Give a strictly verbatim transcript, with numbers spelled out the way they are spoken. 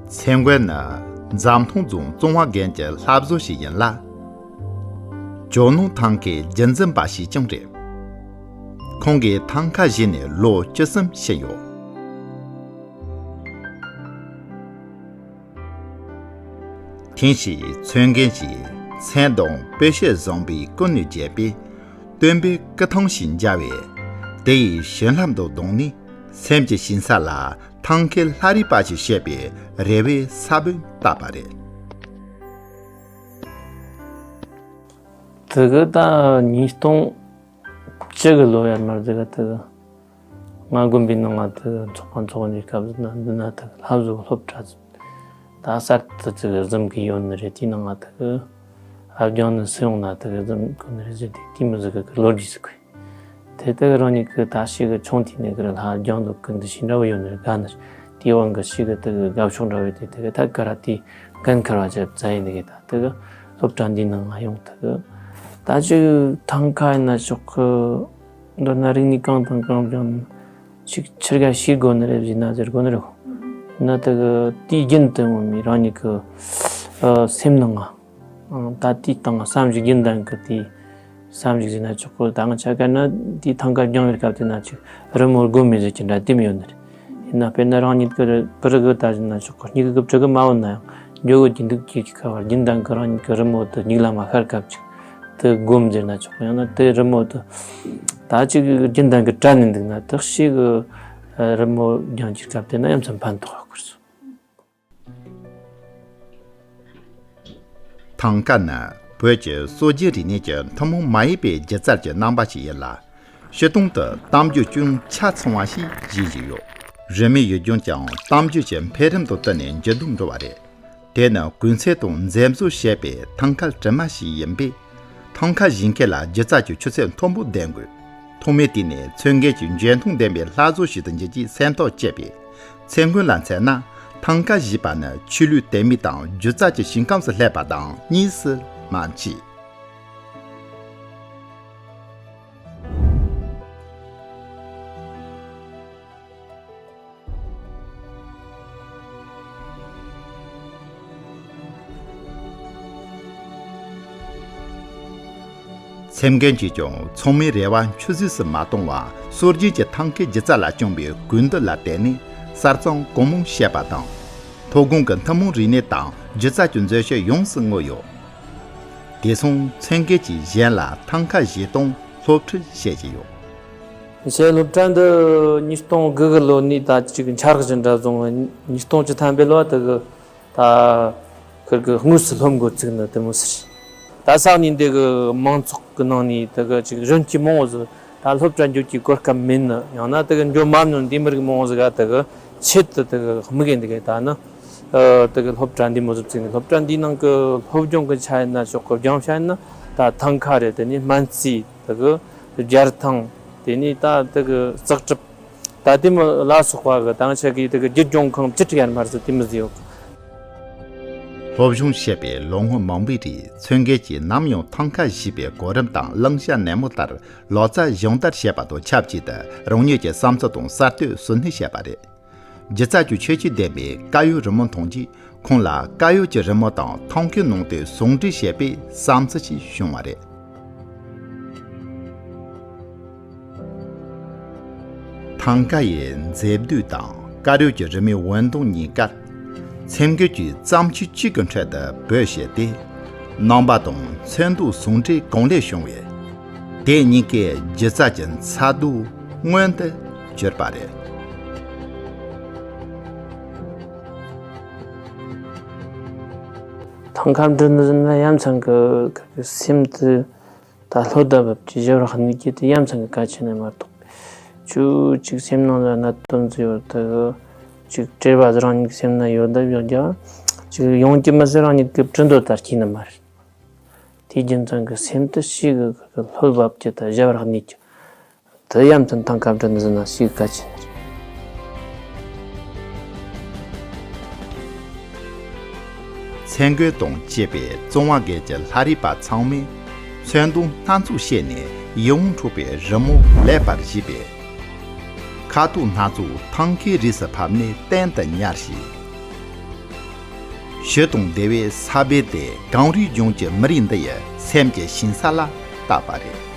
ཚེ་མགོན་ནི་འཛམ་ཐང་རྫོང་གཙང་བ་དགོན་གྱི་བླ་བཟོ་ཞིག་ཡིན་ལ། ཇོ་ནང་ཐང་ཁའི་རྒྱུན་འཛིན་པ་ཞིག་ཀྱང་རེད། ཁོང་གིས་ཐང་ཁ་གཞིས་ནས་ལོ་བཅུ་གསུམ་ཕྱིན་ཡོད། ཐེངས་ཤིག་ཚོན་རྒན་གྱིས་མཚན་དང་སྤོས་ཤེལ་བཟང་པོས་ཀུན་ནས་བརྒྱན་པའི་སྟོན་པའི་སྐུ་ཐང་ཞིག་མཇལ་བས། དེ་ཡི་བྱིན་རླབས་དང་བསྡོངས་ནས་སེམས་ཀྱི་ཞིང་ས་ལ་ཐང་ཁའི་ལྷ་རིས་པ་ཞིག་བྱེད་པའི་རེ་བའི་ས་བོན་བཏབ་པ་རེད། དེ་གི་ད་ཉིས་སྟོང་བཅུ་གི་ལོ་ཡར་མར་དེ་གི་དེ་གི་ང་དགོན་པའི་ནང་ང་དེ་གི་ཚོགས་པ་འཚོགས་ནས་སྐབས་ན་འདི་ན་དེ་གི་ལྷ་བཟོ་སློབ་གྲྭ་ད་གསར་དུ་དེ་གི་བཟུང་གི་ཡོད་ནི་རེད། དེའི་ནང་ང་དེ་གི་ཨ་རྒྱང་ནི་སུ་ཡོང་ན་དེ་གི་བཟུང་གི་ནི་རེད་ཟེར་དེ་དེ་མི་ཟིག་གི་ལོ་རྒྱུས་ཟིག་གི། དེ་ལྟར་རང་ཉིད་ཀྱི་ད་ཞིག་གི་ཆུང་དུས་ནས་ཀྱི་ལྷ་རྒྱང་དུ་ཀུན་ཏུ་ཞིག་འདྲ་བོ་ཡོད་ནི་དགའ་ནི། དེའི་དབང་གིས་ཞིག་གི་དེ་གི་དགའ་ཕྱོགས་འདྲ་བོ་དེ་དེ་གི་ཐད་ཀར་དེའི་འགན་འཁུར་བ་བྱེད་བཙལ་ཡིན་ནི་གི། ད་དེ་གི་སློབ་གྲྭ་འདིའི་ནང་ང་ཡོང་དེ་གི་ད་ཅིག་ཐང་ཁ་ཡིན་ན་ཆོག་གི། མདོར་ན་རིག་གནས་གང་དང་གང་སྦྱངས་ན་ཅིག་ཆི་ག་ཤེས་དགོས་ནི་རེད་ཟེར་ན་ཟེར་དགོས་ནི་རེད། ཡིན་ན་དེ་གི་དུས་རྒྱུན་དུ་ངོ་མའི་རང་ཉིད་ཀྱི་སེམས་ནང་ང་ད་དེའི་སྟེང་བསམ་གཞིག་རྒྱུན་ལྡན་གྱི་དེའི་བསམ་གཞིག་ཟེར་ན་ཆོག་གི། ད་ང་ཆ་ག་ན་དེའི་ཐང་ཀ་རྒྱང་བའི་སྐབས་དེ་ན་ཅིག་རི་མོ་སྒོམ་མེད་ཟེར་གྱི་འདྲ་དེ་མི་ཡོད་ནི་རེད། ཡིན་ན་དཔེར་ན་རང་ཉིད་ཀྱི་པུ་རི་གི་ད་ཟེར་ན་ཆོག་གི། སྙིང་གི་ཕྲུ་གུ་མ་བོ་ན་ཡང་འགྱོ་གི་འདུག་གི་ཁ་བར་རྒྱུན་ལྡན་གྱི་རང་ཉིད་ཀྱི་རི་མོ་དེ་སྙིང་ལ་མ་ཤར་སྐབས་ཅིག་དེ་སྒོམ་ཟེར་ན་ཆོག་གི། ཡང་ན་དེ་རི་མོ་དེ་ད་ཅིག་རྒྱུན་ལྡན་གྱི་དྲན་ནས་འདུག་ན་དེ་ཞིག་གི་རི་མོ་རྒྱང་གྱི་སྐབས་དེ་ན་ཡ་མཚན་ཕན་ཐོགས་ཡོད་སྐོར་སོང་། ཐང་ཀ་ནི་བོད་ཀྱི་སྲོལ་རྒྱུན་རིག་གནས་ཀྱི་ཐུན་མོང་མ་ཡིན་པའི་སྒྱུ་རྩལ་གྱི་རྣམ་པ་ཞིག་ཡིན་ལ། སྤྱིར་བཏང་དུ་གཏམ་རྒྱུད་ཅུང་ཆ་ཚང་བ་ཞིག་བཞེངས་བཞིན་ཡོད། རི་མོའི་ཡུལ་ལྗོངས་ཀྱང་གཏམ་རྒྱུད་ཀྱི་འཕེལ་རིམ་དང་བསྟུན་ནས་འགྱུར་ལྡོག་འགྲོ་བ་རེད། དེ་ནི་གོས་ཚད་དང་འཛེམ་བཟོ་བྱས་པའི་ཐང་ཁ་དྲི་མ་ཞིག་ཡིན་པས། ཐང་ཁ་གཞིས་ཁྱེད་ལ་སྒྱུ་རྩལ་གྱི་ཆུ་ཚད་མཐོན་པོ་ལྡན་དགོས། ཐོག་མའི་དུས་ནས་མཚོན་རྒྱན་གྱི་འཇོན་ཐང་ལྡན་པའི་ལྷ་བཟོ་ཞིག་ཏུ་འགྱུར་རྒྱུའི་སེམས་ཐག་བཅད་པས། ཚེ་མགོན་ལ་མཚོན་ན། ཐང་ཁ་གཞིས་པ་ནི་ཆོས་ལུགས་དད་མོས་དང་སྒྱུ་རྩལ་གྱི་ཞིང་ཁམས་སུ་སླེབས་པ་དང་གཉིས་སུ་མ་མཆིས། སེམས་རྒན་གྱིས་ཀྱང་ཚང་མའི་རེ་བ་ཆུད་ཟོས་སུ་མ་བཏང་བར་སྲོལ་རྒྱུན་གྱི་ཐང་ཁའི་སྒྱུ་རྩལ་ལ་བཅངས་པའི་གུས་འདུད་ལ་བརྟེན་ནས་གསར་རྩོམ་གང་མང་བྱས་པ་དང་། མཐོ་སྒང་གི་ཐུན་མོང་རིག་གནས་དང་སྒྱུ་རྩལ་གྱི་མཛོད་ཆས་ཡོངས་སུ་བསྔོས་ཡོད། དེ་སོང་མཚོན་རྒན་གྱིས་གཞན་ལ་ཐང་ཁ་གཞིས་གཏོང་སློབ་ཁྲིད་བྱེད་ཀྱི་ཡོད། ངས་སློབ་གྲྭ་འདི་ཉིས་སྟོང་དགུ་གི་ལོ་ནས་ད་ཅིག་འཆར་གཞི་འདྲ་བཟུང་བ། ཉིས་སྟོང་བཅུ་ཐམ་པའི་ལོ་དེ་གི་ད་ཁིར་གི་དངོས་སུ་སློབ་འགོ་བཙུགས་ནི་དེ་མོ་ཟེར། ད་ས་གནས་འདི་གི་མང་ཚོགས་ཀྱི་ནང་ནས་དེ་གི་ཅིག་གཞོན་སྐྱེས་མང་བོ་ཟིག་ད་སློབ་གྲྭ་འགྱོ་རྒྱུའི་གོ་སྐབས་མེད་ནི། ཡང་ན་དེ་གི་འགྱོ་མ་མྱོང་འདི་མི་རིགས་མང་བོ་ཟིག་ག་དེ་གི་ཆེད་དུ་དེ་གི་དམིགས་ཡུལ་འདི་གི་ད་ནི་ཨ་དེ་གི་སློབ་གྲྭ་འདི་མོ་ཟིག་བཙུགས་ནས། སློབ་གྲྭ་འདིའི་ནང་གི་སློབ་སྦྱོང་གི་ཆ་ཡིན་ན་ཆོག་གི། སྦྱང་བྱ་ཡིན་ན་ད་ཐང་ཁ་རེད། དེ་ནས་སྨན་རྩིས། དེ་གི་སྦྱར་ཐང་། དེ་ནས་ད་དེ་གི་ཙག་གྲིབ། ད་དེ་མོ་ལ་སོགས་པ་གི་ད་ཆ་གི་དེ་གི་རྒྱུད་སྦྱོང་ཁང་བཅུ་དྲུག་ཡར་མར་ཟིག་དེ་མོ་ཟིག་ཡོད། སློབ་སྦྱོང་བྱས་པའི་ལོ་ངོ་མང་པོའི་རིང་མཚོན་རྒན་གྱིས་ནམ་ཡང་ཐང་ཁ་གཞིས་པའི་གོ་རིམ་དང་བླང་བྱ་ནན་མོ་ལྟར་ལོ་ཙཱ་སྦྱོང་བརྡར་བྱས་པ་དང་ཆབས་ཅིག་ཏུ་རང་ཉིད་ཀྱི་བསམ་ཚུལ་དང་གསར་གཏོད་ཟུར་སྣོན་བྱས་པ་རེད། སྒྱུ་རྩལ་གྱི་ཁྱད་ཆོས་ལྡན་པའི་དཀར་ཡོལ་རི་མོ་མཐོང་རྗེས། ཁོང་ལ་དཀར་ཡོལ་གྱི་རི་མོ་དང་ཐང་ཁའི་ནང་དུ་ཟུང་འབྲེལ་བྱས་པའི་བསམ་ཚུལ་ཞིག་བྱུང་བ་རེད། ཐང་ཀ་ཡི་མཛེས་སྡུག་དང་དཀར་ཡོལ་གྱི་རི་མོའི་འོད་མདངས་གཉིས་ཀར། མཚན་རྒན་གྱིས་བརྩམས་ཆོས་གཅིག་གི་ཁྲོད་དུ་བོད་ཞེས་ཏེ། ནང་པ་དང་ཚོན་མདོག་ཟུང་འབྲེལ་གང་ལེགས་བྱུང་བས། དེ་གཉིས་ཀས་སྒྱུ་རྩལ་གྱི་མཚར་སྡུག་མངོན་དུ་གྱུར་པ་རེད། ཐང་ཀ་འབྲི་ནི་ཟེར་ན་ཡ་མཚན་གི་གི་སེམས་དེ་ད་ལྷོད་ད་བབ་ཀྱི་ཞབས་ར་གནས་ཀྱི་དེ་ཡ་མཚན་གི་གལ་ཆེ་ནི་མ་གཏོགས། ཁྱོད་ཅིག་སེམས་ནང་ལ་གནད་དོན་ཟིག་ཡོད་དེ་གི་ཅིག་བྲེལ་བ་ཟིག་རང་ཉིད་སེམས་ན་ཡོད་ད་ཡོད་ཀྱང་ཅིག་ཡོང་གི་མི་ཟེར་རང་ཉིད་གི་བྲི་འདོད་ལྟར་སྐྱེས་ནི་མ་རེད། དེའི་རྒྱུ་མཚན་གྱིས་སེམས་དེ་ཞེ་གི་གི་ལྷོད་བབ་ཀྱི་ད་ཞབས་ར་གནས་ཀྱི། དེ་ཡ་མཚན་ཐང་ཀ་འབྲི་ནི་ཟེར་ན་ཞེ་གི་གལ་ཆེ་ནི་རེད། མཚན་རྒན་དང་བཅས་པའི་གཙང་བ་དགོན་གྱི་ལྷ་རིས་པ་ཚང་མས་ཚོན་མདོག་སྣ་ཚོགས་བཤད་ནས་ཡིད་འོང་འཕྲོག་པའི་རི་མོ་ལེགས་པར་བཞེངས་པས། ཁ་དོག་སྣ་ཚོགས་ཐང་ཀའི་རིས་སུ་ཕབ་ནས་གཏན་དུ་ཉར་ཞིང་། ཞི་དང་བདེ་བའི་ས་བོན་དེ་གངས་རིའི་ལྗོངས་ཀྱི་མི་རིགས་འདི་ཡི་སེམས་ཀྱི་ཞིང་ས་ལ་བཏབ་པ་རེད།